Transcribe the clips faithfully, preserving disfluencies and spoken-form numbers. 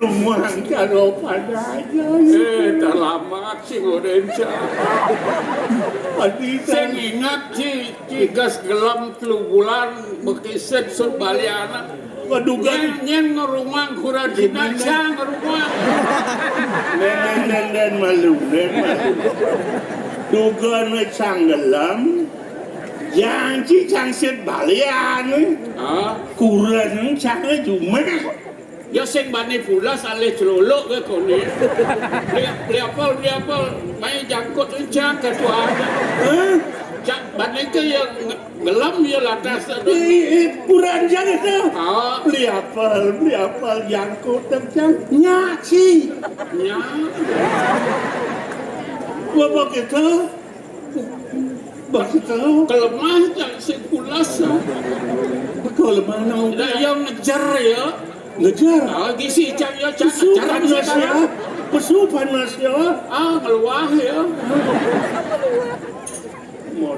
Muang karo padaya. Eh, talamak sing oren, Cang. Adi, sing Cang. Ingat, Ci, Ci gas gelem telu bulan bekisit sut baliana. Waduh, nyen, nyen ngerumang kuran Cina, Cang, ngerumang. Nen, nen, nen, nen, malu, nen, malu. Dugan Cang gelem, jang Ci Cang sit balian. Ah. Kuran Cang jumah. Ya sing bani pulas alih celuluk ke koni. Beli, beli apa, beli apa? Mai jangkut encang ke tuan. Hah? Cak bani ke ya nge-, ngelam ya lantas tu. Eh, eh, kurang jangan tu. Ah. Beli apa, beli apa jangkut encang? Nyak si. Nyak. Apa kita? Bagi tahu. Kelemah cang sing pulas, ah. Kelemah nang. Lah, yang ngejar ya. Ngejar. Ah, gisi cang ya, cang. Pesu ngejar panas ya. Pesu panas ya. Ah, ngeluah ya. Mau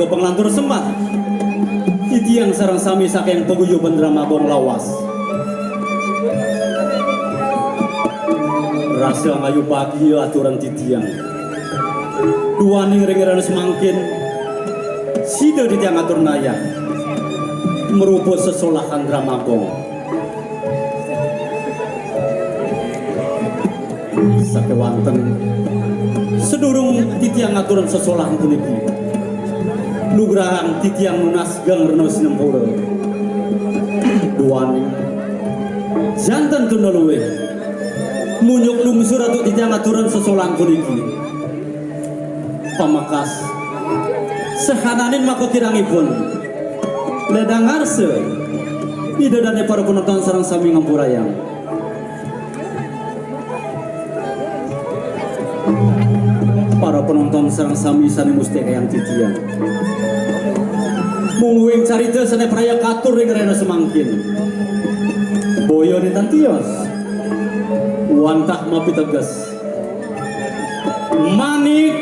Panglantur sembah. Titiang sareng sami saking paguyuban Drama Gong lawas. Rasa ngayu bagia aturan titiang. Duaning ring rahina samangkin, sida titiang atur nayah marupa sesolahan Drama Gong. Sakewanten, sadurung titiang ngaturang sesolahan puniki, lugrahang titiang nunas geng rena sinempura. Duaning, janten tuna luih, munjuk lungsur antuk titiang ngaturang sesolahan puniki. Pamekas, sahananing makakirangipun, ledang ngarsa, Ida dane para penonton sareng sami ngampurayang. Para penonton sareng sami sane mustikayang titiang. Mungguing carita sane praya katur ring rahina samangkin, boya nenten tios. Wantah mapiteges. Manik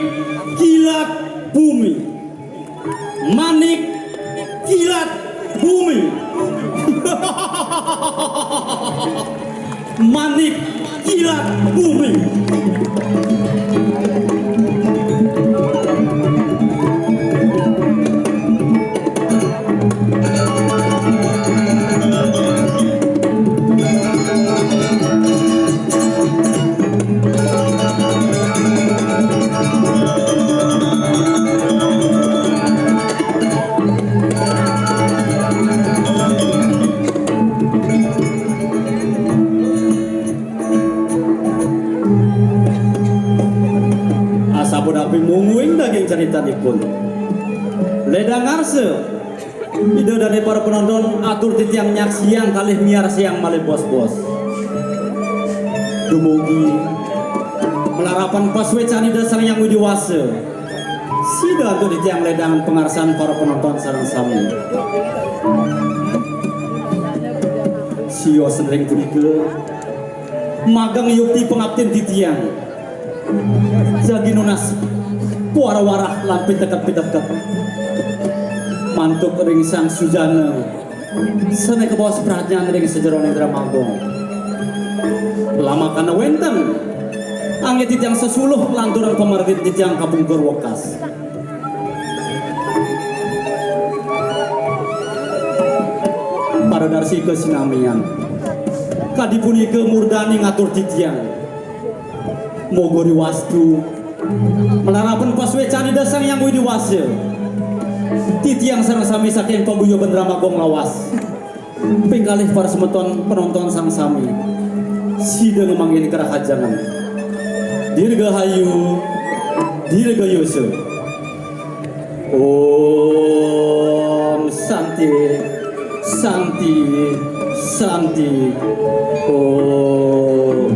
kilat bumi. Manik kilat bumi. Manik kilat bumi. Asapunapi mungguing daging caritanipun. Ledang ngarsa, Ida dane para penonton, atur titiang nyaksiang kalih miarsayang malih bos-bos. Dumugi malarapan pasuecan Ida Sang Hyang Widi Wasa, sida antuk titiang ledang pangarsan para penonton sareng sami. Sios ring punika, mageng yukti pangaptin titiang. Jagi nunas puara warah lan piteket-piteket. Mantuk ring Sang Sujana sane kabaos pradnyan ring sajeroning Drama Gong. Lamakana wenten anggih titiang sesuluh lanturang pamargin titiang kapungkur wekas. Para darsika sinamian, kadi punika murdaning atur titiang. Moga riwastu, malarapan pasuecan Ida Sang Hyang Widi Wasa, titiang sareng sami saking paguyuban Drama Gong lawas. Ping kalih para semeton penonton sareng sami, sida ngamanggihin karahajengan. Dirgahayu, dirgayusa. Om Santi, Santi, Santi. Om.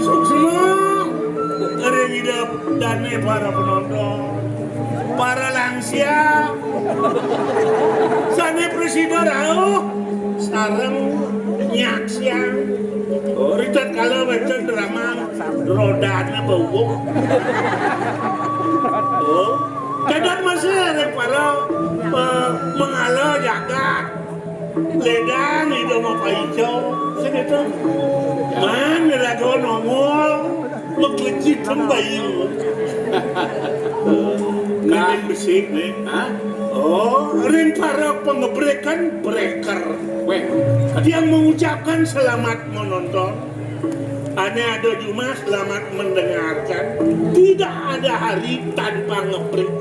Suksma ring Ida dane para penonton, para lansia, sane prasida rauh sareng nyaksiang. Oh, ritatkala wenten drama Rodana Bawung. Oh, Kadang masih ada para eh, mengala jagat. Ledang itu mau paico. Segitu. Man rago nongol. Mekecit bayu. Nah, besik nih. Hah? Oh, ring para pengebrekan breaker. Weh, dia mengucapkan selamat menonton. Ane ada jumah selamat mendengarkan. Tidak ada hari tanpa ngebreak.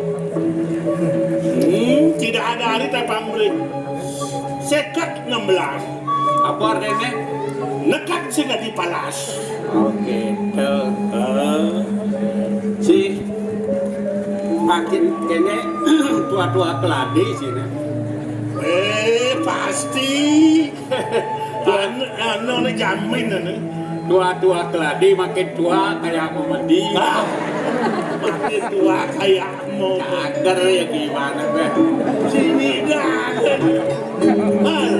Hmm, tidak ada hari tanpa ngebreak. Seket enam belas. Apa artinya? Nekat sing dadi palas. Oke, tuh. Eh, si makin kene tua-tua keladi sini. Eh, pasti. Anu, anu, ini jamin ini. Tua-tua keladi makin tua kayak memedi. Ah, makin tua kayak mau cager ya gimana, Beh? Sini dah. Ah.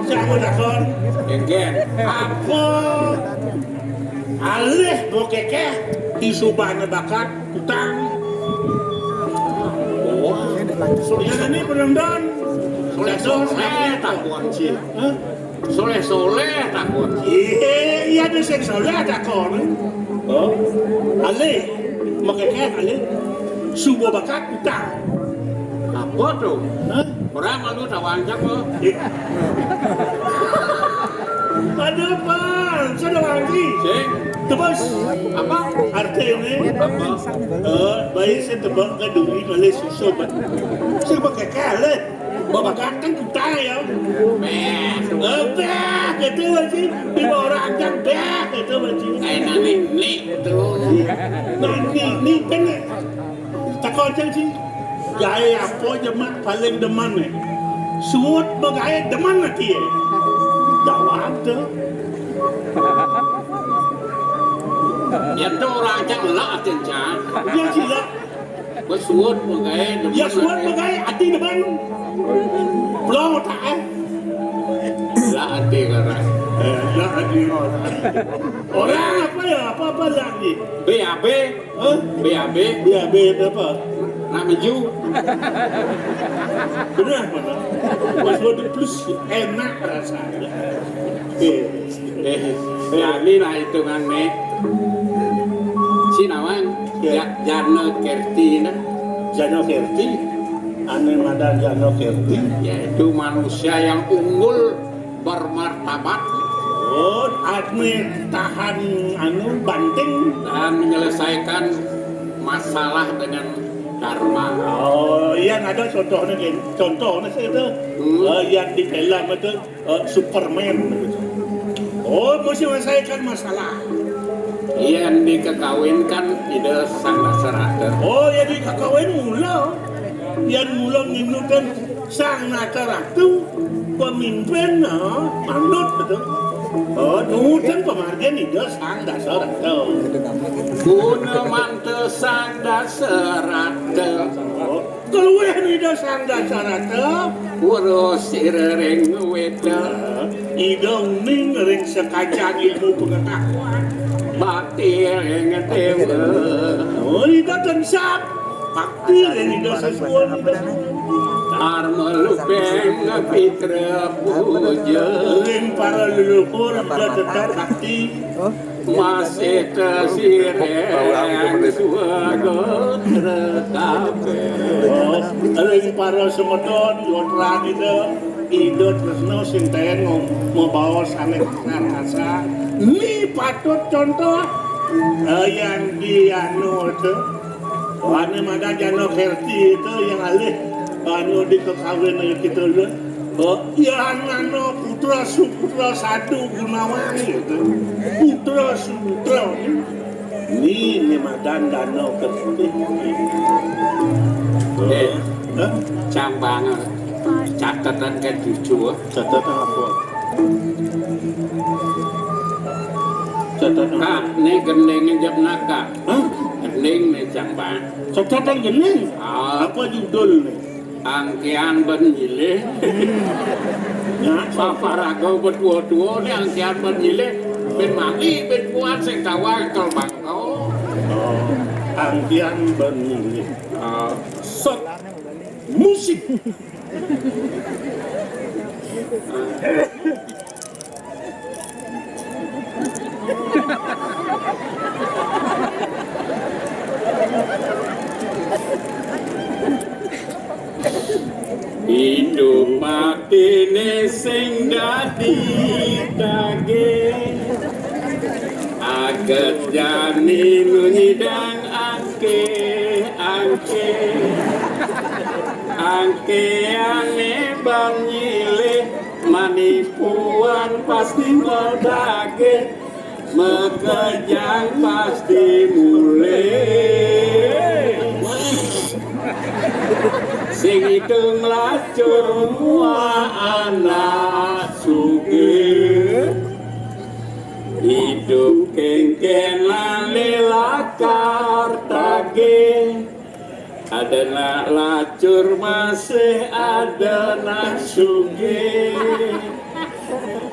Siapa takon? Engken. Apa? Alih bokeke isubane bakat utang. Wah, soleh ini penendang. Soleh soleh takon sih. Hah? Soleh soleh takon. Iya, iya ada sing soleh takon. Oh, alih bokeke alih suba bakat utang. Apa tuh? Hah? Orang malu tawang siapa? Ada apa? Sudah lagi. Sing. Tebus. Apa? Artinya apa? Eh, baik saya tebak ke duri oleh susu. Saya pakai kalah. Bawa ganteng kita ya. Beh. Eh, beh, gitu sih. Di bawah ranjang beh, gitu sih. Kayak nani nih tuh. Nani nih kan. Takon sing sih. Gawe apa jemak paling demen nih? Suut begawe demen ati ya. Jawab tuh. Ya tuh orang cang lah atin cang. Ya sila. Besuut begawe demen. Ya suut begawe ati demen. Belum tak eh. Lah ati orang. Eh, lah ati orang. Orang apa ya? Apa-apa lagi? B A B. Hah? B A B. B A B itu apa? Nak meju. Benar mana? Pas waduh plus enak rasanya. Eh, eh, ya ini lah hitungan nih. Si nawan ya. Jano Kerti nah. Jano Kerti. Ane madan Jano Kerti. Yaitu manusia yang unggul bermartabat. Oh, admin tahan anu banting dan menyelesaikan masalah dengan dharma. Oh, yang ada contohnya gini. Contohnya saya itu hmm. Uh, yang di film itu uh, Superman. Oh, mesti menyelesaikan masalah. Yang dikekawinkan tidak sangat serata. Oh, yang dikekawin mula. Yang mula nginutan Sang Nata Ratu pemimpin no, manut betul. Oh, nuhun pamargin Ida Sang Dasa Ratu. Guna mantu Sang Dasa Ratu. Oh, keluih Ida Sang Dasa Ratu. Urus sira ring weda. Ida uning ring sekacan ilmu pengetahuan. Bakti ring dewa. Oh, Ida tensap. Bakti ring Ida sesuwun. Arma lupeng pitra puja. Ring para leluhur tetap bakti. Masih tesireng swagotra kabeh. Ring para semeton, gotra Ida, Ida tresna sing taén ngom-, mabaos ané kasar-kasar. Ni patut contoh, eh, yang di anu itu. Wane madan Jano Kerti itu yang alih anu di kekawin itu. Oh, yang anu putra suputra sadu gunawan itu. Putra suputra. Ni, ni madan Danau Kerti. Eh, hah? Cang banget. Catatan kan cucu. Catatan apa? Catatan. Kak, ni gending jep naga. Hah? Gending ni cang banget. Catatan gending? Ah. Apa judul ni? Angkian ben nyilih. Ya, sapa raga betua-tua ni angkian ben nyilih. Ben mati, ben kuat sing tawang kel bangkau. Angkian bani, ah, sot musik. Idup matine sing dadi daging. Aget jani nu nyidang angke, angke. Angkeane banyile manipuan pasti medage. Makejang pasti mulih. Sing itung lacur mua anak sugih. Idup kengkenane lakar tagih. Ada nak lacur masih ada nak sugih.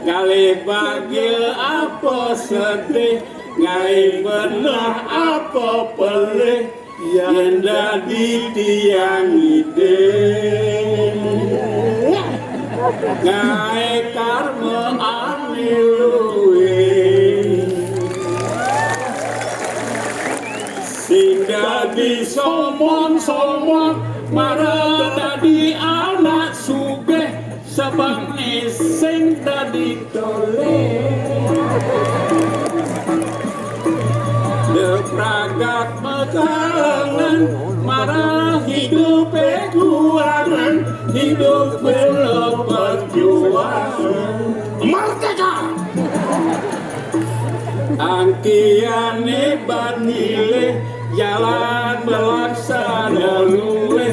Ngalih bahagia apa sedih, ngalih benah apa pelih, yen dadi tiang ngidih. Ngae karma ane luwih. Sing dadi somon-somon, marang dadi anak sugih, sababne sing dadi tole. Depragat makalangan, marang hidupe kuangan, hidup bela perjuangan. Merdeka! Angkiane banile jalan melaksana luwih.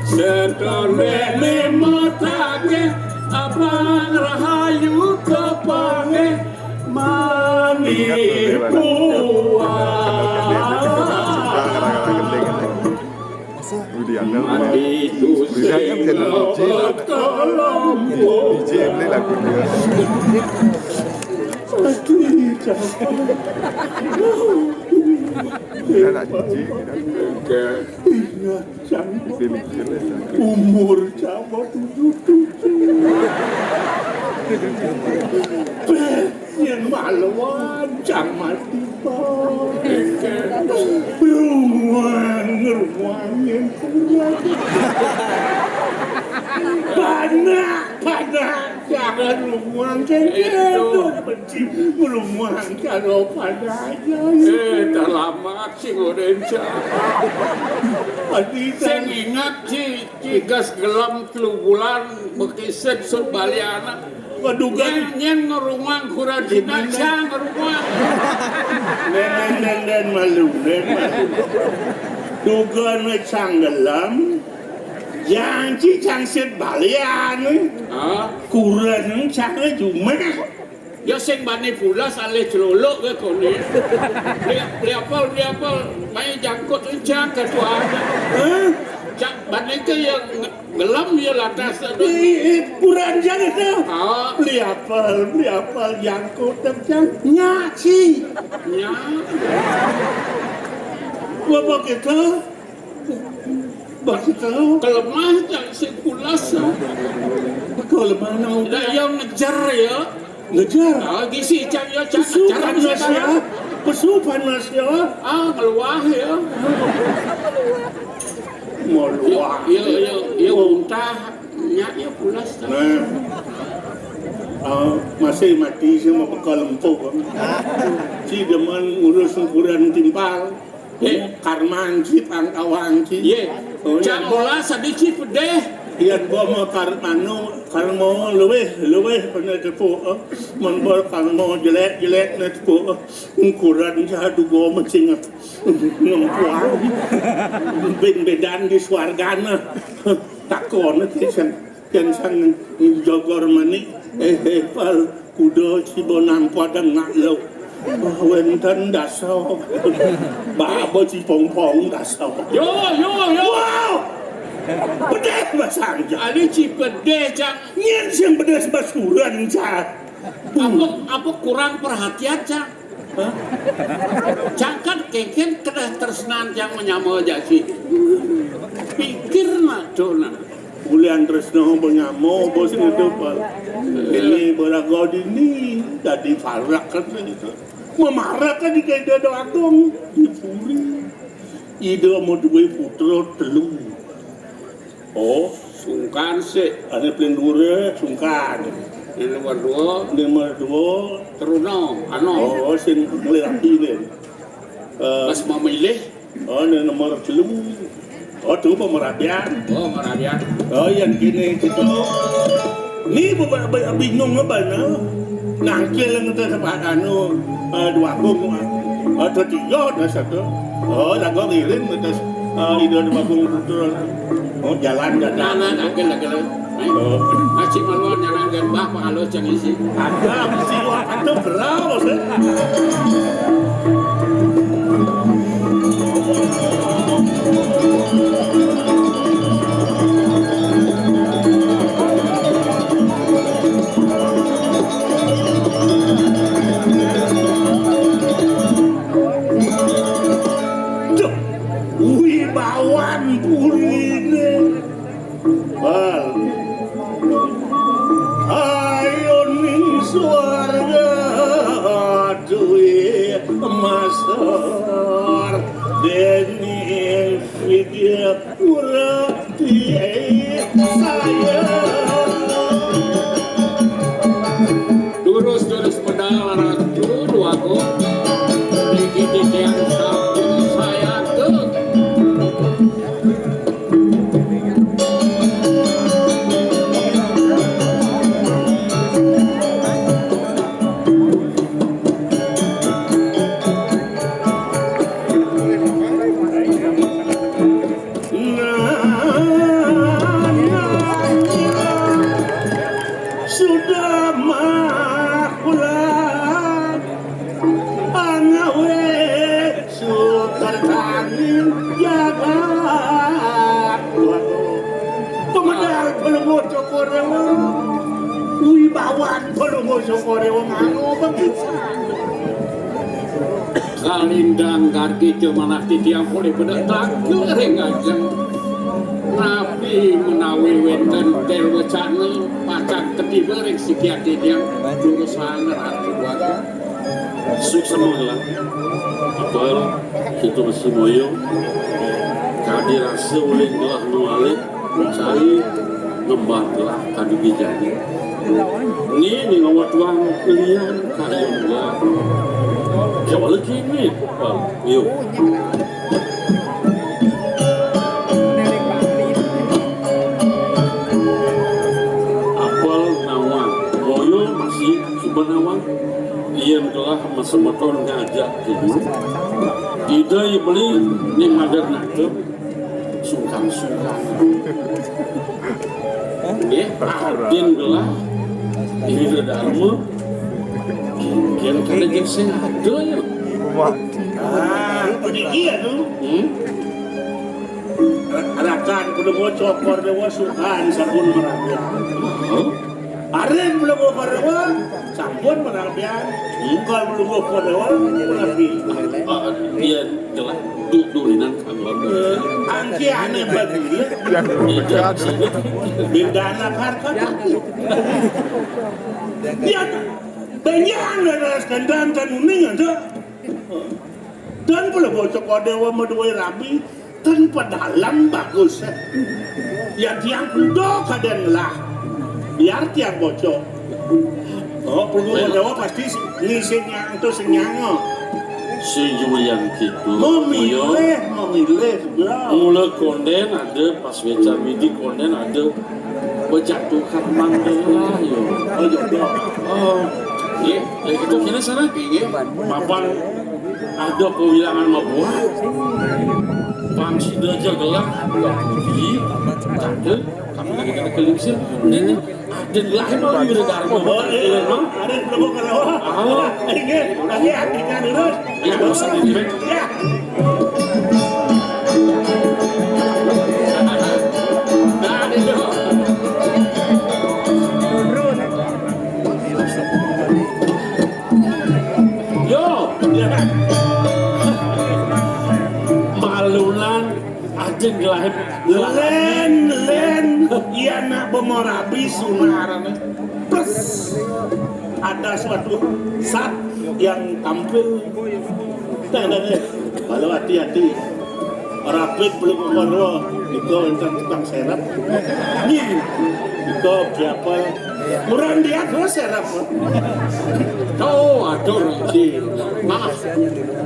Setondene metake abang rahayu kepange manipuan. Mandi tu sing. Umur cang tujuh tujuh. Yen malewan cang mati, Pak. Ruang, ruang yen kurang. Panak, panak, jangan ruang yen itu. Benci ruang karo panak. Eh, terlambat sing oren cang. Sing ingat, Ci. Cigas gelem telu bulan bekisit sut bali anak. Waduh, kan. Nyen, nyen ngerumang kuran Cina, cang ngerumang. Nen, nen, nen, nen, malu, nen, malu. Dugan cang gelem, janji cang sit balian. Ah. Kuran cang jumah. Ya sing bani pulas alih celolok ke kone. Beli, beli apel, beli apel, main jangkut encang ke tuan. Hah? Cak bani ke ya nge-, ngelem ya lantas. Ih, ih, kurang jangan tu. Ah. Beli apel, beli apel, jangkut encang. Nyaci. Nya. Apa kita? Bagi tahu. Kelemah tak sing pulas. Kelemah nang. Dah yang ngejar ya. Ngejar. Ah, gisi cak ya, cak. Pesu ngejar panas ya. Pesu panas ya. Ah, ngeluah ya. Meluah. Ya, ya, ya, muntah. Nya ya pulas tak. Nah. Ah, masih mati sama bekal empuk. Si demen ngurus ukuran timpal. Eh, karman ci pangkawang ci. Ye. Oh, cak ya. Mola sadi ci pedeh. Yan bo mo karmanu, karmo luweh, luweh pene tepuk. Mon bo karmo jelek, jelek ne tepuk. Ukuran cak dugo mecing. Ngempuang. Bin bedan di swargana. Takon kisan. Yen sang jogor manik, eh, eh, pal, kuda ciba nang padang nak lo. Wah, wenten daso. Baba cipongpong daso. Yo, yo, yo. Wow! Pedeh basang ja. Ali ci pedeh, cang. Nyen sing pedeh basuran ja. Apa, apa kurang perhatian, cang? Hah? Cang kan Mungkin kedah tresnan yang menyama jasi. Pikir nak tu nak. Bulan tresna menyama bos itu, Pak. Ini beraga dini jadi parak kan itu. Memarak kan di Ida Agung. Dipuri. Ida mau duwe putra telu. Oh, sungkan sik. Ane paling dhuwur sungkan. Yang nomor dua, nomor dua, Truna, ano. Oh, sing mulai rapi ni. Eh, Mas memilih. Oh, ni nomor telu. Oh, tu pemerabian. Oh, merabian. Oh, yang kini kita. Ni bukan bingung apa na. Nangkil ngetes tempat anu, eh, dua bung. Oh, tu tiga dah satu. Oh, lagu ngiring ngetes, eh, ida dua bung betul. Oh, jalan dah. Nah, nah, nangkil, nangkil. Oh. Aci maluan nyanan gembah, Pak Alus yang isi. Ada, mesti waktu berapa sih? Duh, wibawan purine. Bal. Ayo ning swarga duwe masar dening Widya Pura. Iya, saya. Durus-durus pedal ratu duaku. Iki titiang sampun saya ke. Sudah makulah anawe sukertaning jagat. Pemedal pelungguh cokor dewa, wibawan pelungguh cokor dewa, ngano begitu. Kalindang gargi manah titiang polih pada tangkil ring ajeng. Napi menawi wenten tel wecana pacang ketiba ring sikian titiang durusang ratu warga. Suksma gelah. Apal kita masih moyo. Kadi rasa ulih gelah nualih. Cai ngembat lah kadu bijani. Ni ni ngawat wang lian kayu lah. Jawab lagi ni. Yuk. Apal nawang. Boyo masih suba nawang. Iyan gelah masemeton ngajak tidur. Ida ya beli ni madan ngadep. Sungkan-sungkan. Nggih, adin gelah. Ini Darma. Kira kada jeng sing ada ya. Ah, peniki ya tu. Hmm? Rakan kudu cokor dewa sukan sabun meraga. Huh? Arin belum karuan, sampun panampian. Engkol belum karuan, rapi. Ah, iya, jelas. Du-, dulinan karuan. Angki ane bagi dia. Iya. Beda anak harkat aku. Iya, banyak anak ras kandang kan uning ada. Dan kalau bocok dewa madue rabi, ten pedalam bagus. Ya tiang kuda kadang lah. Biar tiang bocok. Oh, perlu dewa pasti ngisi nyang tu senyang. Sejulian gitu. Memilih, memilih, bro. Mula konden ada pas wecan midi konden ada bejatuh karmang lah yo. Oh, iya, iya. Oh, iya, itu kena sana. Iya. Mapan ada pewilangan mabuat. Pang sida aja gelah, enggak budi, takut, tapi lagi kena keling sih. Ini, ini, ada gelah emang, ini udah darah. Oh, iya. Ada belum kalau. Ah. Ini, lagi hatinya lurus. Ya, usah ini. Ya. Nah, ini tuh. Yo. Ya. Ajeng gelahir. Lén, lén, iya nak bemorabi sunarane. Plus ada suatu zat yang tampil. Teng, teng, teng. Kalau hati-hati. Rapit belum kono. Itu enten tukang serep. Nih. Itu siapa? Kurang dia tuh serep. Oh, aduh, si. Maaf.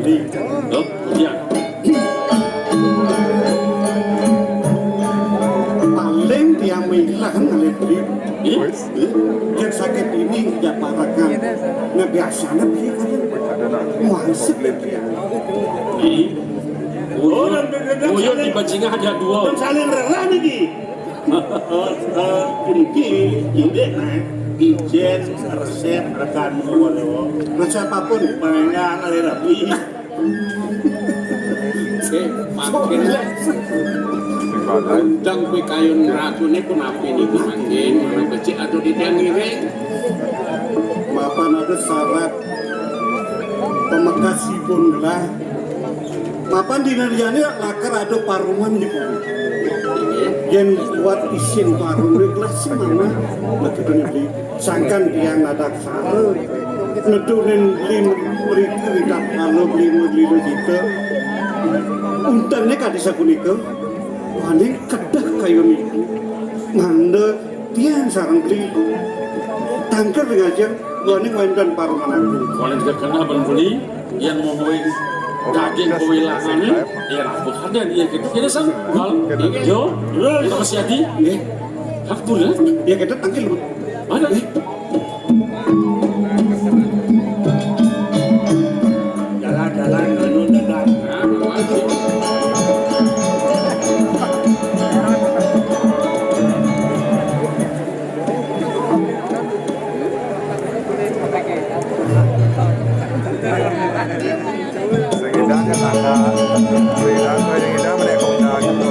Nih. Tuh, iya. Paling dia milah ngalih beli. Ih, ih, yang sakit ini dia parakan. Nah, biasanya beli kan. Masuk dia. Ih. Oh, dan, dan, dan, oh, iya, saling, di bajingan ada dua. Dan saling rela nih, Ki. Eh, eh, ini Ki, ini, nah, ijen resep rekan. Resep apapun. Pengen ngalih rapi. Sik, mangkin. Undang kowe kayun ratu niku napi niku mangkin, mana becik atau tidak ngiring? Mapan ada syarat pamekasipun lah. Mapan dina liyane lakar ada paruman niku. Yen kuat isin parung niku lah semana. Begitu nih. Sangkan tiyang nadaksara nedunin lim mriki ridap kala lima lima juta. Untene kadi sapunika, wani kedah kayun iku. Mangda tiyang sareng beli tangkil ngajeng wani wenten paruman agung. Wani juga kena ben beli yang mau daging kewilangane, ya aku kadang iya gitu. Jadi sang, hal, yo, apa sih adi? Nggih. Hak tuh ya? Ya kita tangkil, Bu. Mana? Jalan-jalan anu dadak. Sing ngidang ke tangga. Sing ngidang, sing ngidang menek kota gitu.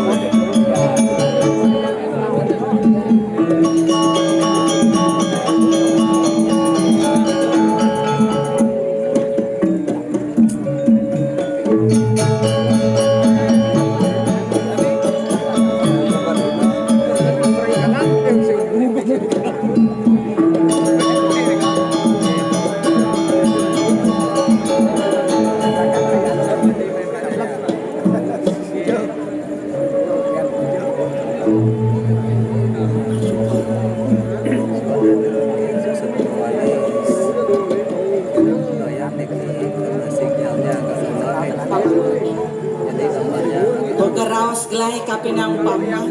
Pengeraos gelai kapinang paman.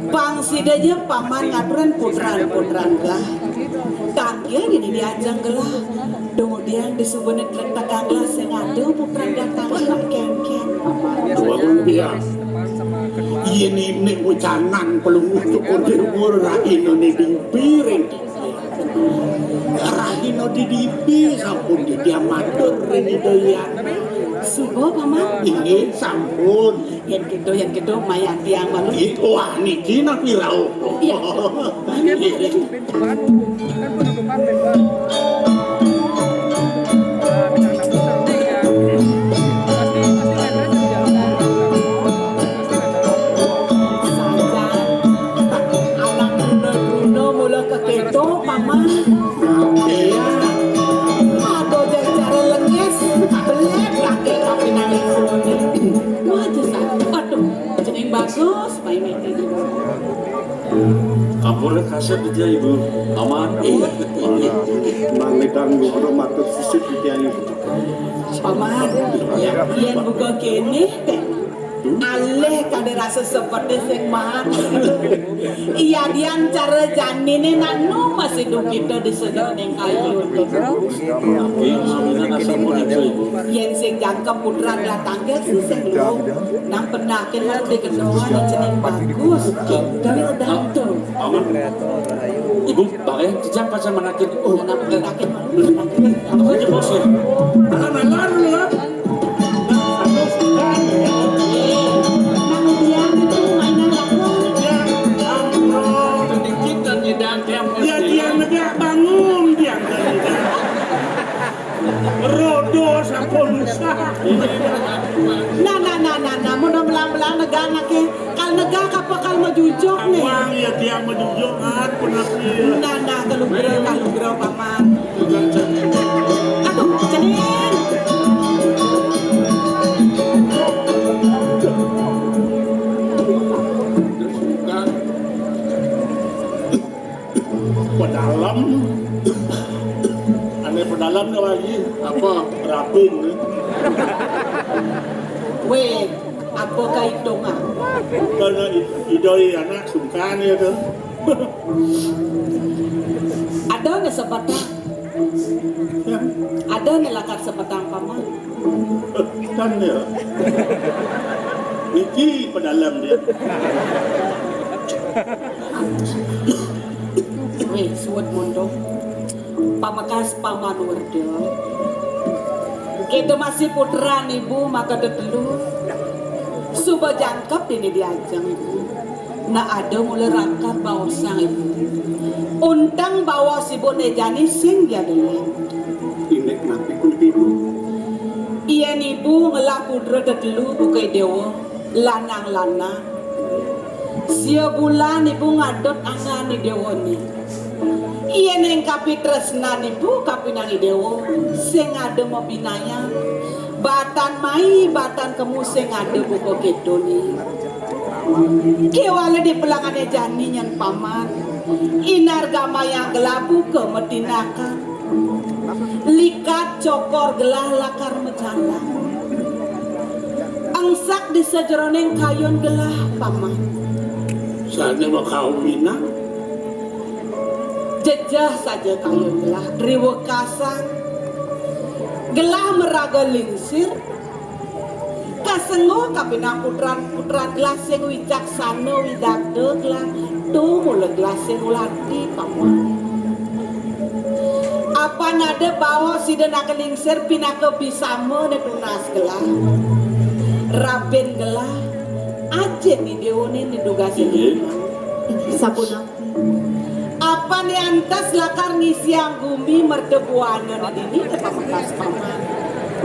Pang sida ja paman ngaturan putran-putran gelah. Tangkil dini diajeng gelah. Kemudian di subuhne tletekan gelah sing ada putran gelah tangkil kengken. Dua rupiah. Yen ini ucanan pelungguh cukur di umur rahina di piring. Rahina didipi sampun titiang matur ring Ida Hyang. Suba, Paman. Inggih, sampun. Yen gitu, yen gitu, mayan tiang malu. Ih, wah, niki napi rauh? Iya. Nggih. Sajan, anak muda-muda mula keketo, Paman. Iya. Aduh, cara lengis, belet lagi tapi nangis. Wah, jasa. Aduh, jeneng bagus, Pak Imiti. Ampun kasep ya, Ibu. Aman. Iya. Mang Medang Luhur matur sisip titiang Ibu. Paman, yen buka kene, alih kada rasa seperti sing maan. Iya, dian cara janine nak nu masih dukita di sini ning kayu. Iya, Mang Medang kasep pun itu, Ibu. Yen sing jangkep putran lah tangkil sing lu. Nang penakin lalu dikenoan jeneng bagus. Kita udah tuh. Aman. Ibu, bareng jejak pacar manakin. Oh, anak manakin. Apa aja bosnya? Anak-anak lu lah. Nang dia itu mainan aku. Ya, ampun. Sedikit dan tidak dia. Ya, dia negak bangun, dia. Rodo sampun rusak. Nah, nah, nah, nah, nah, mun Kal negak anaké, kal negak apa kal majujuk né? Awang ya tiang majujuk, ngan punah ya. Nah, nah, kalugra, kalugra, Paman. Aduh, cening. Pedalem. Ané pedalem dah lagi. Apa? Rapin. Wéh, apa kaitungan? Karena i-, idoi anak sungkan ya tuh. Ada né sebatang. Ya. Ada né lakar sebatang, Paman. Kan ya. Niki pedalem dia. Wéh, suud mondok. Pamekas Paman Werda. Kéto masih putran ibu maka tetelu. Suba jangkep dini diajeng ibu. Nah, ada mula rakat baosang ibu. Unteng baos ibu né jani sing jadéang. Indik napi kunti ibu? Yén ibu ngelah putra tetelu buka déwa, lanang-lanang. Sia bulan ibu ngadot angan idéwané. Yén ing kapitresnan ibu kapinang idéwa, sing ada mabinayan. Batan mai, batan kemu sing ada buka kétoné. Kéwala di pelangané jani nyén Paman. Inargamayang gelah buka matinakan. Likat cokor gelah lakar majalan. Angsak di sajeroning kayun gelah, Paman. Sané makawinan. Jejeh saja kayun gelah, riwekasan. Gelah maraga lingsir. Kasengguh kapinang putran-putran gelah sing wicaksana widagda gelah, tuh mula gelah sing ulati, Paman. Apan ada baos Ida Naga Lingsir pinaka bisama né tunas gelah. Rabin gelah, ajin idéwané né dugasé. Inggih. Sapunapi? Apané antes lakar ngisiang gumi merta buana né dini, pamekas Paman.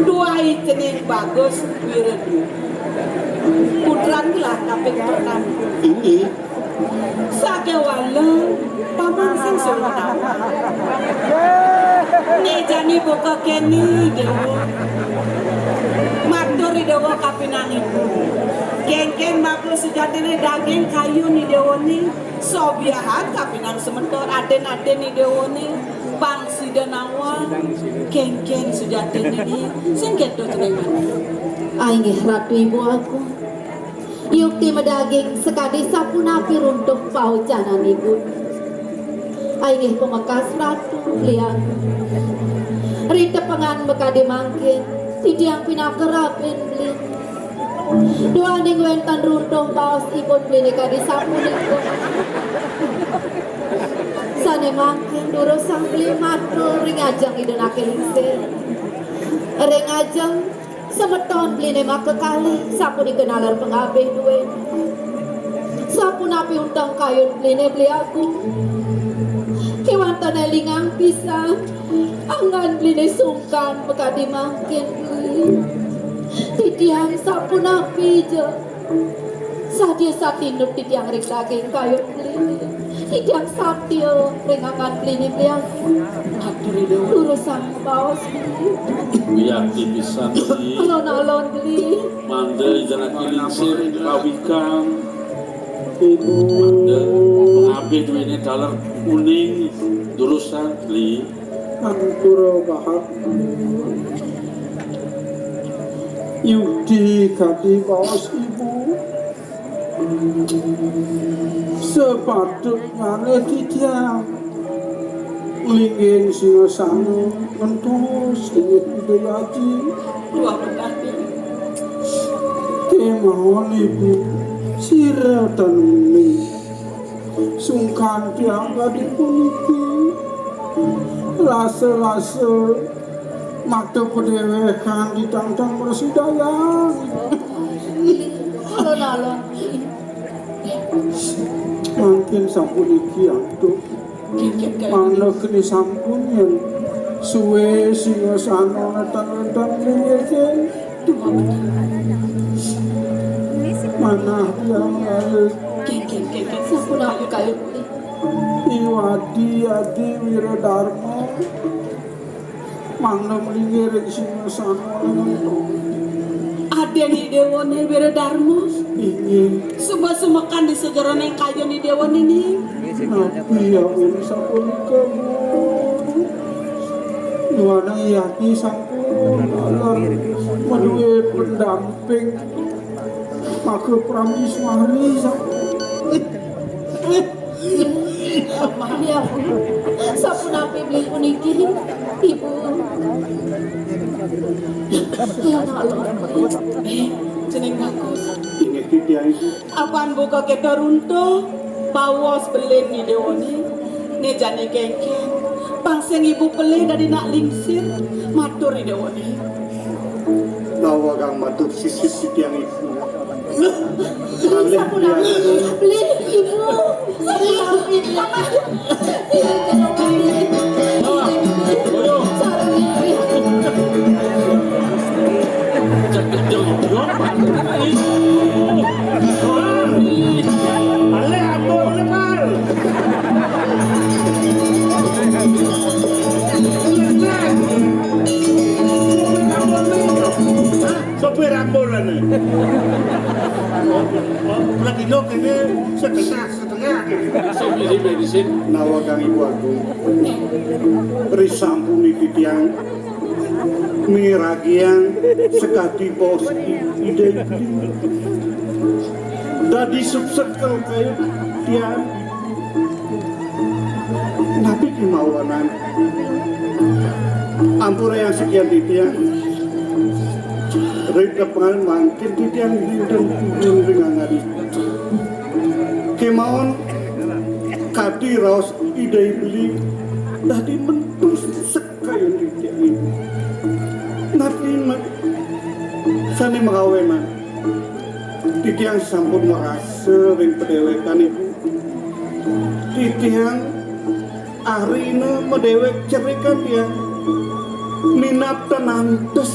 Duahi cening Bagus Wiradu. Putran gelah kaping pertama. Inggih. Sakéwala Paman sing suruh. Né jani buka kéné, Déwa. Matur Déwa kapinang ibu. Kénkén maka sujatiné daging kayun idéwané. Sobiahan kapinang semeton adin-adin idéwané, pang sida nawang, kénkén sujatiné sing kéto cening. Inggih Ratu Ibu Agung. Yukti madaging sakadi sapunapi runtuh paucanan ibu. Inggih pamekas Ratu Liang. Ritepengan makadi mangkin, titiang pinaka rabin beli. Duaning wénten runtuh baos ipun beliné kadi sapunika. Sané mangkin durusang beli matur ring ajeng Ida Naga Lingsir. Ring ajeng semeton beliné makakalih sapunika naler pangabih duwé. Sapunapi unteng kayun beliné beli agung. Kéwanten élingang pisan. Angan beliné sungkan makadi mangkin beli. Titiang sapunapi ja. Sadia satinut titiang ring daging kayun beli. Titiang satia ring angan beliné beli. Atur ilu. Durusang baos beli. Wiakti pisan beli. Alon-alon beli. Mangda Ida Naga Lingsir pawikang. Ibu. Mangda pangabih duwéné taler uning durusang beli. Ampura bahat. Yukti kadi baos ibu. Sepatutnyané titiang linggih singasana ngentos inggih Ida Aji. Tuah bedah. Kémaon ibu, sira tan uning. Sungkan tiang kadi puniki. Rasa-rasa mata padéwékan ditangtang mrasidayang. Alon-alon. Mangkin sapuniki antuk. Manuk ni sampun yén suwé singasana nentang-nentang linggih. Manah yang lain. Keng, keng, keng, keng, sampun aku kayu. Iwadi Adi Wiradarma. Mangnem linggih ring singgasana. Aden Idewane Wiradarma. Inggih. Suba sumekan di sajeroning kayun Idewane ni. Napi ya uli sapunika, Bu? Nuana yati sampun alar madué pendamping. Maka prameswari sampun. Ya, sapunapi beli puniki, Ibu? Lama-lama. Eh, Jeneng Bagus. Inggih titiang, Ibu. Apan buka kita runtuh, bawas belin Idewane. Né jani kengken. Pang sing Ibu pelih dadi nak lingsir, matur Idewane. Nawegang matur sisip titiang, Ibu. Kalih sapunapi, titiang. Pelih Ibu. Sapunapi, Ibu. Sopir ambulan. Lagi lo kene setengah. Sing milih bensin. Nawegang Ibu Agung. Risampun titiang miragiang sakadi bos Ida Ibli. Dadi subsekel kaya tiang. Napi kemawanan? Ampura yang sekian titiang. Ring tepengan mangkin titiang dinten purun ring angadi. Kemawon kadi raos Ida Ibli dadi mentus sekayun titiang. Napi ma-, sane makawenan? Titiang sampun marasa ring padewekan, Ibu. Titiang arina madewek cerikan tiang. Minab tanantes.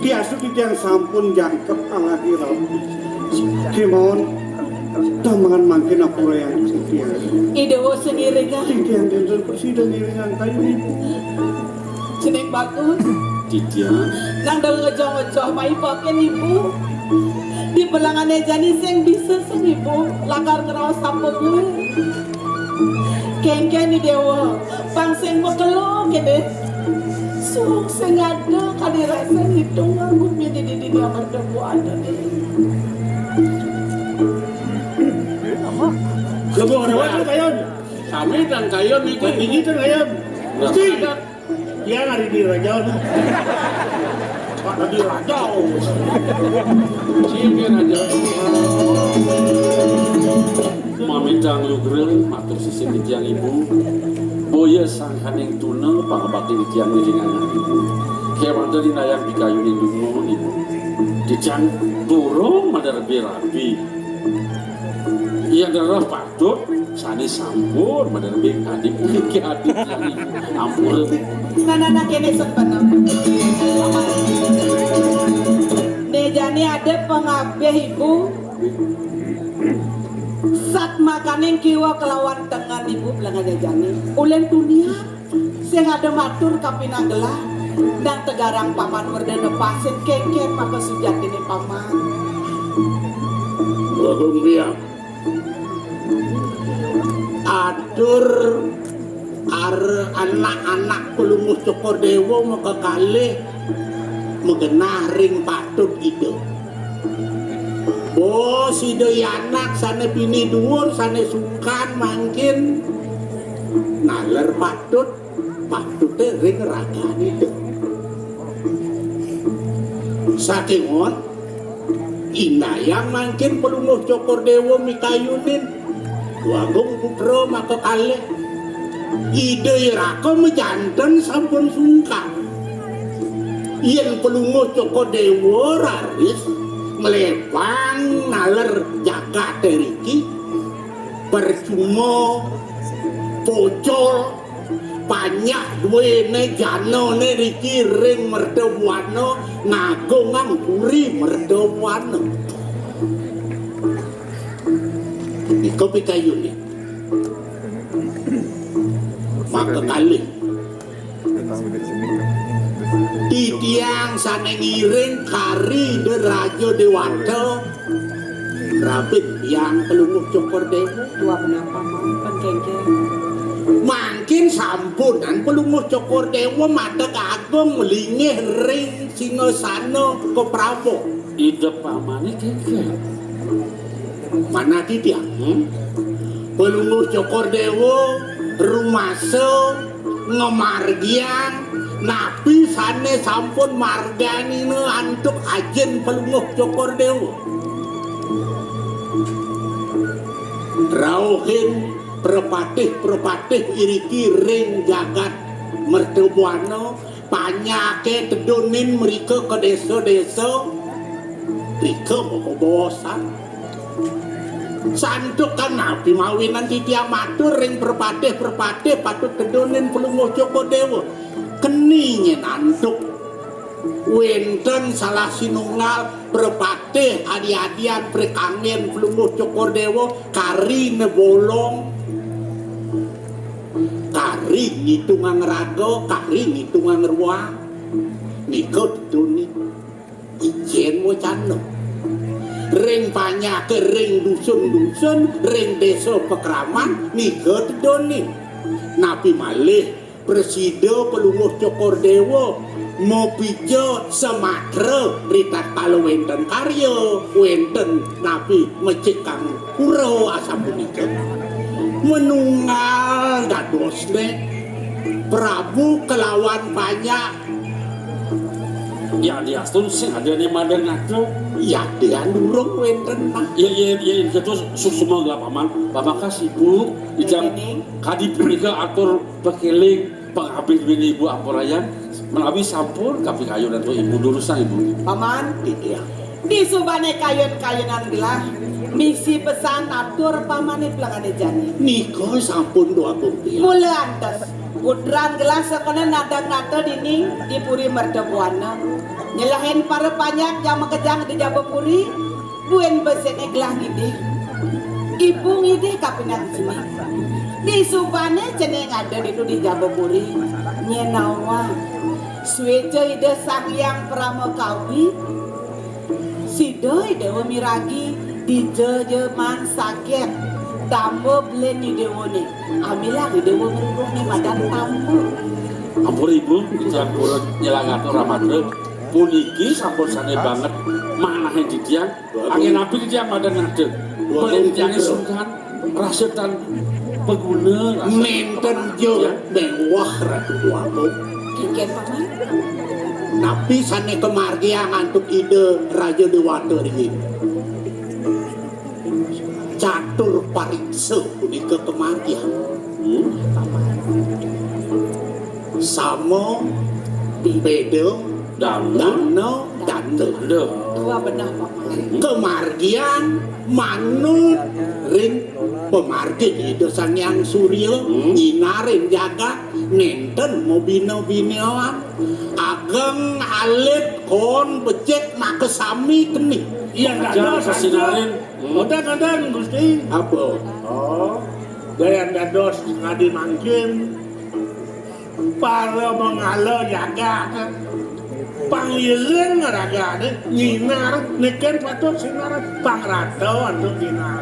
Diastu titiang sampun jangkep alagi rabi. Kemawon tamangan mangkin ampura yang titiang. Ida wasa ngiringan. Titiang dinten prasida ngiringan kayun, Ibu. Jeneng Bagus. Titiang. Nang dal ngejoh-ngejoh mai paken Ibu. Di belangane jani sing bisa sing Ibu lakar ngraos apa kuwi. Kengken Idewa, pang sing makelo kene. Suuk sing ada kadi rasa ngitung nganggo dini-dini amartemu adane. Lebo ngrewat lu kayon. Sami dan kayon iki. Iki kan kayon. Mesti. Tiang ari di raja. Pak dadi raja. Sing raja. Mamitang lugra matur sisip titiang, Ibu. Boya sangkaning tuna pangabakti titiang ngiringan Ibu. Kewanten inayang pikayuning dungo, Ibu. Titiang durung maderbe rabi. Yen darah patut sane sampun maderbe kadi puniki adi. Ampun. Nah, nah, nah, kene sebenang. Dejane ada pengabeh Ibu. Sat makaning kiwa kelawan tengen Ibu, belengane jane. Ulen dunia. Sing ada matur kapinanggelah, nang tegarang Paman Werdana Pasin kengken maka sujatine Paman. Bagong Biang. Atur are anak-anak Pelungguh Cokor Dewa maka kalih magenah ring patut Ida. Oh, sida anak sane pinih duur, sane sungkan mangkin naler patut. Patute ring ragane. Saking on, inayang mangkin Pelungguh Cokor Dewa mikayunin Wagung Putra maka kalih. Ida iraka majanten sampun sungkan. Yen Pelungguh Cokor Dewa raris mlebang naler jagate riki, percuma pocol Banyak duwene janane riki ring Merdabuana, ngagungang puri Merdabuana. Nika pikayune. Maka kalih. Titiang sane ngiring kari Ida Raja Dewata, rabin tiang Pelungguh Cokor Dewa. Tua kenapa, Mang? Kan kengkeng. Mangkin sampunan Pelungguh Cokor Dewa madeg agung linggih ring singasana kaprabon. Ida pamane kengkeng. Manah titiang. Hmm? Pelungguh Cokor Dewa rumasa ngamargiang napi sane sampun marganina antuk Ajin Pelungguh Cokor Dewa. Rauhin prepatih-prepatih iriki ring jagat Mertabuana, panyake tedunin mrika ka desa-desa, rika mabobosan. Santukan napi mawinan titiang matur ring prepatih-prepatih patut tedunin Pelungguh Cokor Dewa? Keni nyen antuk wenten salah sinunggal prepatih adi-adian prikanggen Pelungguh Cokor Dewa, kari nebolong, kari ngitungang raga, kari ngitungang ruang. Nika tedunin. Ijen wacana. Ring panyake, ring dusun-dusun, ring desa pakraman, nika tedunin. Napi malih prasida Pelungguh Cokor Dewa mapica samatra ritatkala wenten karya, wenten napi mecikang pura asapunika. Manunggal dadosne Prabu kelawan panjak. Ya, diastun sing ada nih madan nata. Ya, dia durung wenten nah. Ya, ya, ya, itu suksma lah, Paman. Paman kasih, Bu. Ijang kadi punika atur pekiling pengabih bini Ibu ampurayan menawi sampun kapikayun antuk Ibu durusang, Ibu. Paman, iya. Disubane kayun-kayunan gelah, misi pesan atur pamane pelengane jani. Nika sampun dua bukti. Mula antes, putran gelah sakone nadang nata dinding di Puri Mertabuana. Nyelahin para panjak jang makejang di jaba puri, buin besene gelah ngidih. Ibu ngidih kapining sini. Disubane cening ada ditu di jaba puri, nyenawa. Sueca Ida Sang Hyang Parama Kawi, sida Ida Dewa miragi, dija ja man saget, tamba belin Ida Dewa ne. Amilang Ida Dewa ngrurung ne madan tamba. Ampun Ibu, titiang purun nyelanggatur ramatra. Puniki sampun sane banget manahin titiang. Anggen napi titiang madan nata? Belin titiange sungkan. Rasa tan paguna, rasa nenten ja mewah Ratu Agung. Kengken, Paman. Napi sane kamargiang antuk Ida Raja Dewata riin? Catur pariksa punika kamargiang. Hmm. Sama, beda, dana, dana, dana. Tua benah, Paman. Kamargiang manut ring pamargin Ida Sang Hyang Surya, hmm, nyinarin jagat, nenten mabina-binaan. Ageng alit kon becik makasami keni. Iya, dados sinarin. Hmm. Wonten, wonten, Gusti. Apa? Oh, gayan dados ngadi mangkin. Para mangala jagat. Pangiring ragane nyinar, neken patut sinar, pangrata antuk nyinar.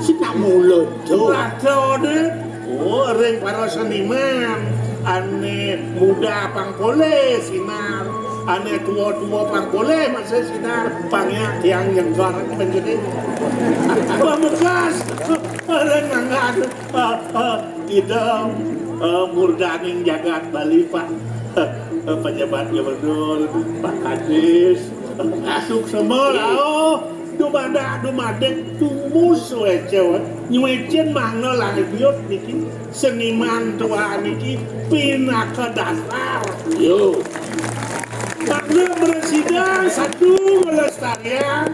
Sing nak mula to. Ratane, oh, ring para seniman, ane muda pang polih sinar, ane tua-tua pang polih masih sinar, pang ya tiang nyengkar penjadi. Pamekas, ring mangga. Ah, ah, Ida, ah, murdaning jagat Bali, Pak. Ah, pejabat gubernur, Pak Kadis. Ah, suksma, rauh, dumadak, dumadik, tumus wece, nyuecin mangda langit biut niki, seniman tua niki, pinaka dasar. Yo. Mangda mresida satu ngelestarian,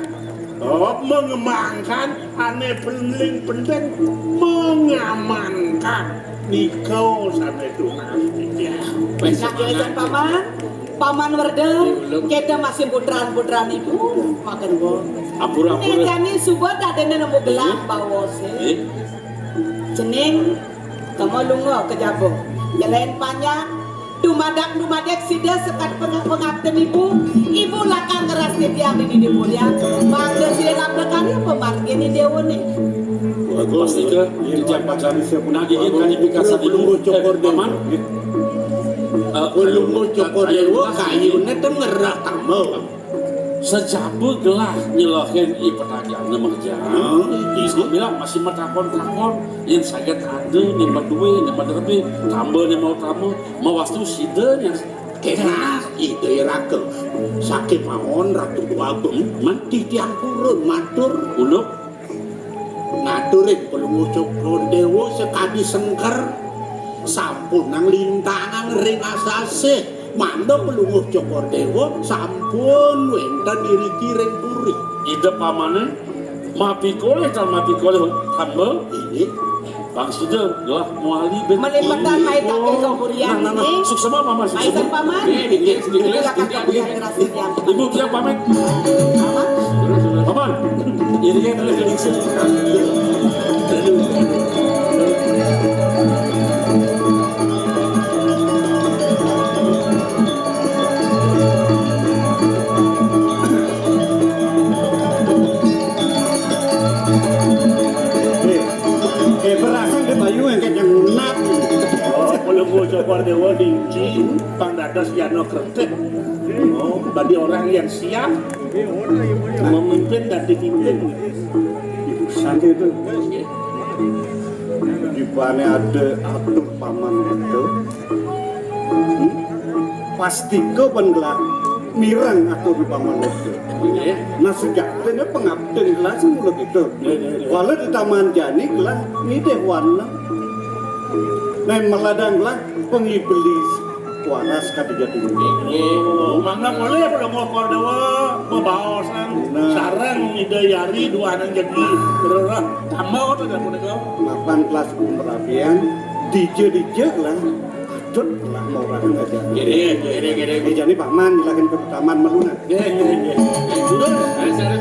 oh, mengembangkan, ane paling penting mengamankan. Nika sané tunas. Wis, nah, Paman. Paman Werda, kita masih putran-putran ibu, makan gua. Ampura, ampura. Ini jani suba tak ada nemu gelang bawa sih. Eh? Cening, kamu lunga ke jaba. Jelain panjang, dumadak-dumadak sida sekat peng-, pengabden ibu. Ibu lakar ngeras titiang di didi mulia. Mangga sida labda karya pemargin dewa nih. Bagus, Nika. Titiang pacari siapa? Nah, gigit kali pikasan ibu. Pelungguh Cokor Dewa. Paman. Eh, pelungguh Cokor Dewa, kayune tem ngerah tambah. Sejaba gelah nyelehin i petajang nemeh jang. Hmm, iya. Sambilang masih matakon-takon, yen saget ada, yen madué, yen maderbe, tambah, yen mau tambah, mawastu sida nya. Kenah Ida Raka. Sakémaon Ratu Déwa Agung, man titiang purun matur. Uluk. Ngaturin Palungguh Cokor Déwa sakadi sengker. Sampunang lintangan ring asasih. Mangda Palungguh Cokor Déwa sampun wénten iriki ring puri. Ida pamané, mapikolih tan mapikolih hamba. Inggih. Bang sida gelah mawali ben. Malimpetang mai tampil kapurian. Nah, nah, nah. Inggih. Suksema, Paman, suksema. Maisan, Paman. Inggih, inggih, inggih. Ibu, siap pamit. Paman. Paman. Ini kan ada di sini. Eh, eh, perasaan ke Bayu yang kayak ngunat. Oh, kalau gua coba dewa diuji, pang dados jano kretek. Oh, bagi orang yang siap memimpin dan dipimpin. Ibu santai itu. Di mana ada atur paman itu? Hmm? Pastika ban gelah mireng atur paman itu. Nggih. Nah, sejatiné pengabden gelah sing mula gitu. Nggih, nggih, nggih. Wala di taman jani gelah ngidih warna. Nah, meladang gelah pengiblis waras kadija tinggi. Nggih. Mangga boleh pada mau Kordawa, mau baosan. Nah. Sareng Ida Yari dua anak jadi. Terus tambah tuh dah punika. Mapan kelas umur apian, dija-dija lah. Cut lah mau orang aja. Gini, gini, gini. Dijani paman, ngilangin ke taman malunan. Gini, gini, gini. Sudah, saya, saya.